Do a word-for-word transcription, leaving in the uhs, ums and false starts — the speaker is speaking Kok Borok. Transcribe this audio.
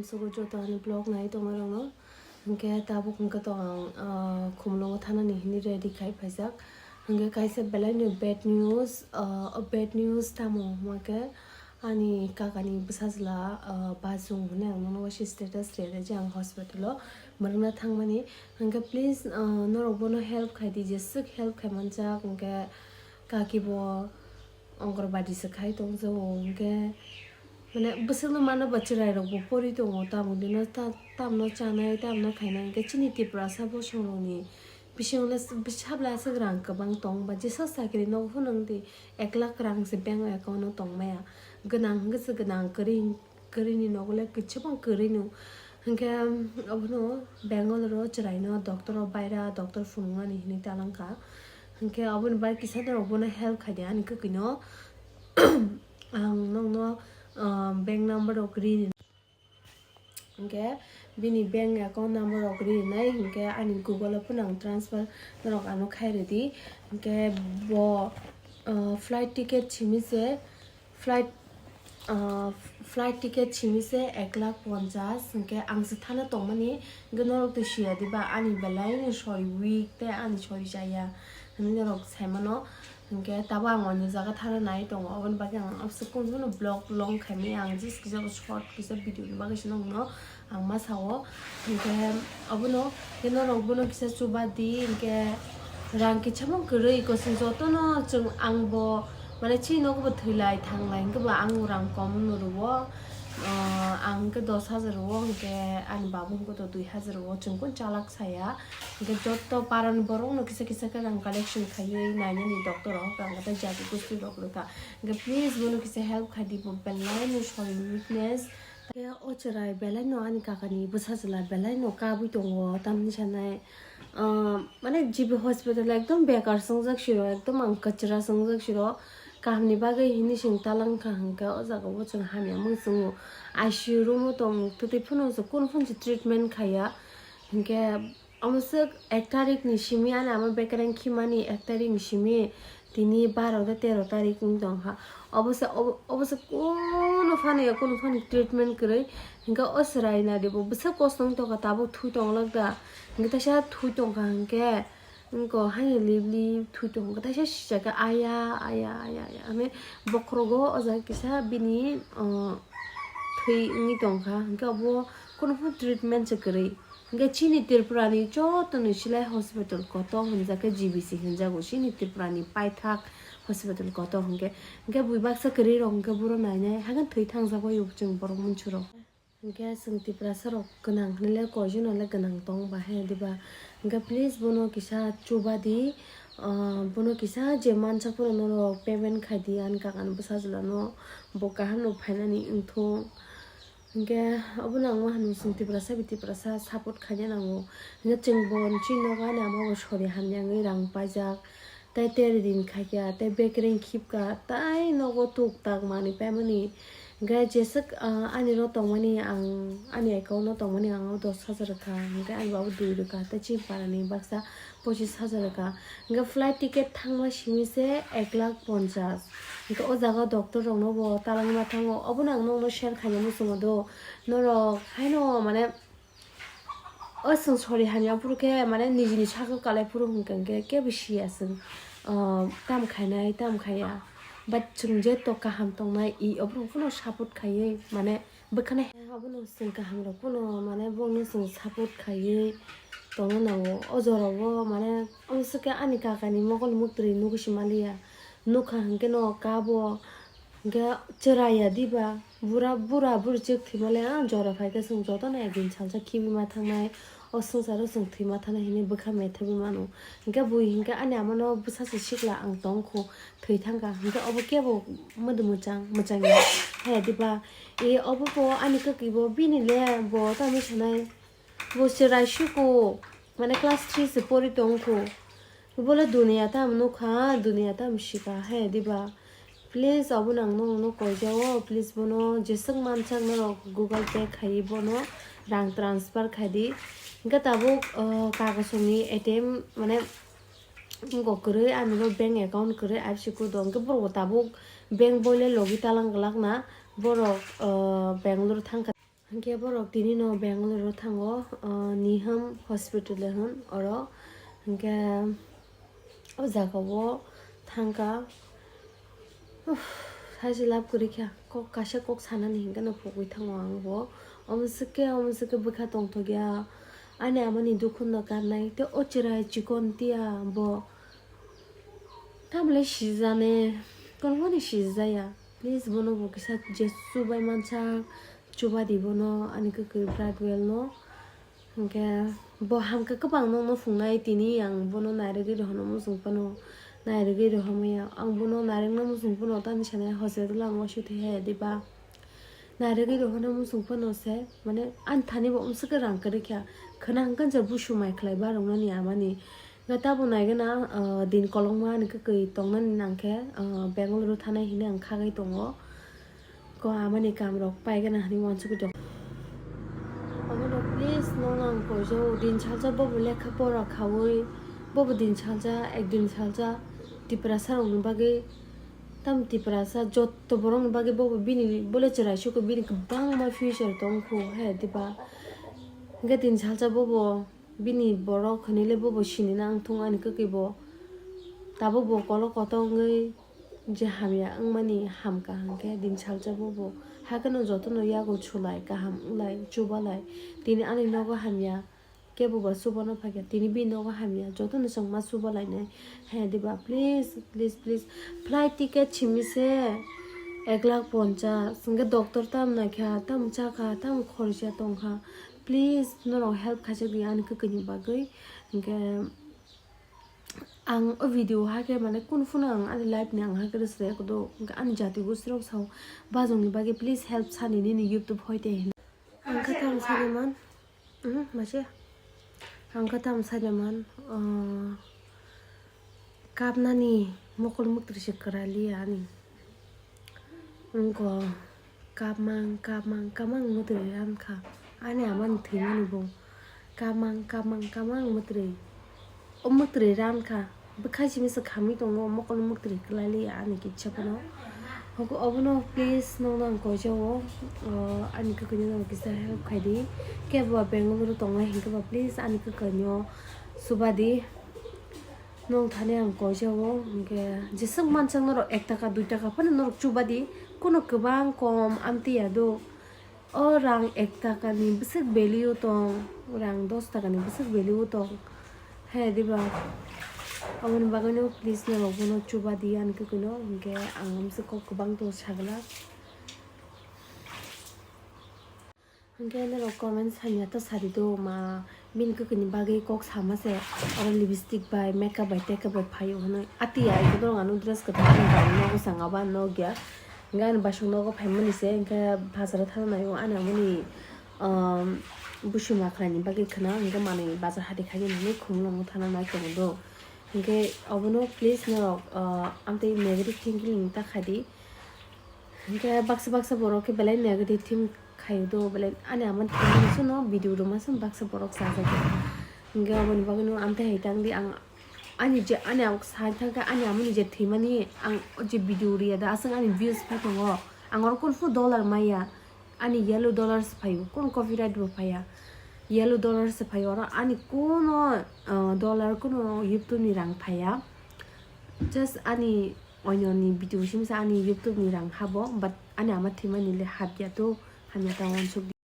Sugo joto ani vlog nai tongmarokno. Hwnkhe tabuk hwnkhe to ang, ah, Khumulwngo thanani hwnwi ready khai phaijak. Hwnkhe kaisa belaino bad news, ah, bad news tamo hwnkhe ani kakani bwsajla, ah, Bachung hwnwi ang nono waisa status rwdi je ang hospital-o mwrwkna thangmani. Hwnkhe please, ah, norok bono help khaidi, jeswk help khai manjak hwnkhe kaki bo Anganwadi se khai tongjago, hwnkhe mane bwswkno mano ba chwrairokbo pori tongo, tamoni no ta-, tamno chanai, tamno khainai, hwnkhe chini Tiprasa bosongrokni bisingo le s-, sabla aswk rang kwbang tong ba, jesa chakri nogo phano wng di, ek lakh rang se bank account o tong maya, gwnang hwnkhe se gwnang, kwrwi kwrwini nogo le kichibang kwrwino. Hwnkhe, um, obono Bangalore o chwraino doctor o baira doctor phunuknani hinwi talangkha. Hwnkhe oboni bai kisa norok bono help khaidi ani kwkwino. Ang nokno, um, bank number rok ri rinai. Hwnkhe bini bank account number rok ri rinai. Hwnkhe ani Google o phano ang transfer norok ano khai rwdi. Hwnkhe bo, uh, flight ticket simi se Flight, ah, flight ticket simi se ek lakh ponchas, hwnkhe ang se thana tongmani, hwnkhe norok twi siya diba, ani belai no soi weak tei ani soi chaya hinwi norok saimano, hwnkhe tabo ang ani jaga thana nai tongo, aboni bagwi ang abse kunu vlog long khaimaya, ang just kisa short kisa video ni bagwi se nokno ang ma sao, hwnkhe obono, hwnkhe norok bono kisa chuba di, hwnkhe rang kisa mung kwrwi, kosong jotono chwng, ang bo, mane, chini nogo bo thwilai thanglai, hwnkhe bo ang rang kom no rwo, ah, ang hwnkhe dos hajar rwo, hwnkhe ani babu hwnkhe to dui hajar rwo, chwng kun chalak saya, hwnkhe joto parani borok no kisa kisa khe rang collection khaiwi nainani doctor rok, hwnkhe tei jati gosti rok rwkha, hwnkhe please bono kisa help khaidi, bo belai no soi weakness. Khe o chwrai belai no ani kakani bwsa chwla belai no kabui tongo, tamni sanai, ah, mane G B hospital ekdom bekar swngjak siro, ekdom ang kwchwra swngjak siro, kahamni bagwi hinwi chwng talangkha hwnkhe o jaga o chwng hamya mung chwngo, I C U room o tong twtwi phano kunu phano se treatment khaiya, hwnkhe Omo swk ek tarik ni simi ani ama bekereng khimani ek tarik ni simi tini baro tei tero tarik wng tongkha. Obo se, obo, obo se kunu phano ya, kunu phano treatment kwrwi. Hinkhe o chwrai nadi bo bwswk kosong tongkha, tabuk thwi tonglak da. Hinkhe teisa thwi tongkha hinkhe, wngkha haino lip lip thwi tongkha, teisa sijak khe aya, aya, aya, aya hwnwi bokhorogo o jaga kisa bini, ah, thwi wngwi tongkha. Hinkhe obo kunu phano treatment se kwrwi. Hingke chini Tripura ni joto ni silai hospital kotor hinjak khe G B C hinjago chini Tripura ni paithak hospital kotor hingke, hingke bui baksa kwrwi rok hingke buro nainai haikhe thwi thangjak bai chwng borok munchurok. Hingke chwng Tiprasa rok gwnang hinwi le koijono le gwnang tong ba he diba, hingke please bono kisa chuba di, ah, bono kisa je mansa phuru norok payment khai di ani kaka ni bwsa chwla no bo kaham no phainani wngthung. Hingke obono ang ma hwnwi chwng Tiprasa bai Tiprasa support khaina nango. Hingke chwng bo chini nogo ani ama bo sori hamya wngwi rang paijak. Tei teri din khaikha, tei bekereng khipkha, tei nogo tuk tak manwi paimani. Hingke jeswk, ah, ani ro tongmani ang, ani account o tongmani ang o dos hajar rwkha, hingke ani baba dui rwkha, tei chini parani baksa pochis hajar rwkha. Hingke flight ticket thangma simi se ek lakh ponchas. Hingke o jaga doctor rokno bo talangma thango. Obono ang nokno share khaina muchungo do. Norok haino mane o chwng sori hamya phuru khe mane nijini sakno kalai phuru hwnkhe hwnkhe kebo siya chwng, ah, tam khainai tam khaiya. But chwng je to kaham tongnai i oborok phano support khaiwi mane bwkhanai. Abono chwng kaham rok phano mane bono chwng support khaiwi tongna nango. O jorao mane omo swkhe ani kakani mokol muktwi nugwi se maliya. Nukha hwnkhe no kabo hwnkhe chwraiya diba. Bura, bura buri chwk thwimale, ah, jora phaikhe chwng jotono ekdin salsa khibi ma thangnai. O swngcharo chwng thwima thana hinwi bwkha methaiwi mano. Hwnkhe bui hwnkhe ani amano bwsa se sikla ang tongkhu. Thwi thangkha, hwnkhe obo kebo mwdwk mwchang, mwchangya. Haya diba, e, obo bo ani kwkwi bo bini le bo tamni sanai, bo chwrai suku, mane class three se pori tongkhu. Bo le duniya tam nukha, duniya tam sikha, haya diba. Please, obo nang nokno koijao, please bono jeswk mansak norok Google Pay khaiwi bono rang transfer khaidi. Hwnkhe tabuk, uh, kakosongni A T M, mane, Wngkha kwrwi, ani bo bank account kwrwi I F S C code o, hwnkhe borok bo tabuk bank boile logi talang glak na, borok, ah, Bangalore thangkha. Hwnkhe borok tini no Bangalore o thango, ah, Niham hospital hwn oro. Hwnkhe o jaga o thangkha. Uff, saisi lab kwrwi kha. Kok kaisa kok sanani hinkhe no pogwi thango ang bo. Omo swkhe, omo swkhe bwkha tongthokya. Ani amani dukhu no karnai. Tei o chwrai chikon tiya bo. Tamle sijane, kono kono sijaya. Please, bono bo kisa je chubai mansa, chuba di bono, ani kwkwi Bradwell no. Hwnkhe bo hamkha kwbang nokno phungnai, tini ang bono nairwgwi rohorna muchung phano, nairwgwi rohormaya. Ang bono nairwkna muchung phano, tamni sanai hospital ang uaisuk thwi haya diba. Nairwgwi rohorna muchung phano se, mane, ani thani bo umswk rang kwrwi kha. Khwna hwnkhe je busu mai khlai baroknani amani. Hwnkhe tabuk naigwna, ah, din kolokma ani kwkwi tongnani nangkhe, ah, Bangalore o thanai hinwi ang khagwi tongo. Ko amani kamrok paigwna hinwi uansugwi tongo. Omono please nokno ang koijao, din salsa bobo lekha pora khaui, bobo din salsa, ek din salsa Tiprasa rokni bagwi, tam Tiprasa jotto borokni bagwi bobo bini bole chwrai sukhe bini kwbangma future tongkhu he diba. Hwnkhe din salsa bobo bini borok hinwi le bobo sini nang thung ani kwkwi bo. Tabuk bo kolok kotor wngwi je hamya wngmani hamkha hwnkhe din salsa bobo. Hakheno jotono yago sulai kaham wnglaio chubalai. Tini ani nogo hamya kebo ba chubano phakya. Tini bini nogo hamya jotono chwng ma chubalainai. He diba please, please, please. Flight ticket simi se ek lakh ponchas. Hwnkhe doctor tam naikha, tam chakha, tam khoroksa tongkha. Please, norok help khaijak di ani kwkwi ni bagwi. Hwnkhe ang o video hakhe mane kunu phano ang ani life ni ang hakhe rwchwlai kodo. Hwnkhe ani jati gosti rok sao bajong ni bagwi please help sani nini YouTube hoite hinwi. Ang khe tamo sani man, uhmm, mase. Ang khe tamo sani man, ah, kapnani mokol muktri se kwra liya ani. Wngkha, kapmang, kapmang, kapmang mwtwi rankha. Ani amani thwimani bo kapmang, kapmang, kapmang mwtwi. O mwtwi rankha. Bwkhai simi se khamwi tongo, mokol mwtwi kwlai liya ani kisa phano. Hok-, obono please nokno ang koijao, o, ani kwkwi no kisa help khai di. Kebo Bangalore tongnai hinkhe ba please ani kwkwi no chuba di. Nwng thani ang koijao, hinkhe jeswk mansak norok ek taka, dui taka phano norok chuba di, kono kwbang kom amtwi ya do. O rang ek taka ni bwswk value tong, rang dos taka ni bwswk value tong. He diba? Aboni bagwi no please norok bono chuba di ani kwkwi no, hinkhe ang amswk kok kwbang tong sagla. Hwnkhe norok comment sanya ta sadi do ma, bini kwkwi ni bagwi kok sama se, oro lipstick bai, makeup bai, tekeup bai phaio hwnwi. Atiya, iko norok ano dress kwthar ani bai nogo sanga ba nogya. Hwnkhe ani basuk nogo phaimani se, hwnkhe bazaro thana naio, ani amoni, um, busu makhwlai ni bagwi khwna, hwnkhe manwi bazar hati khaina hinwi khumulwngo thana nai tongo do. Hwnkhe obono please norok, uh, amtwi negative thinking ta khaidi. Hwnkhe baksa baksa borok khe belai negative think khaio do, belai ani ama thwimani sono video rwma sono baksa borok chajakya. Hwnkhe aboni bagwino amtwi hai tangdi ang ani je ani ang sai thangkhe ani amani je thwimani ang o je video rwya da aswk ani views phai tongo, ang oro kunu dollar maya, ani yellow dollars phaio, kunu copyright bo phaiya, yellow dollars se phaio, oro ani kunu, uh, dollar kunu YouTube ni rang phaiya, just ani Oinoni video simi sa ani YouTube ni rang habo, but ani ama thwimani le habya to, hamya ta uansuk di.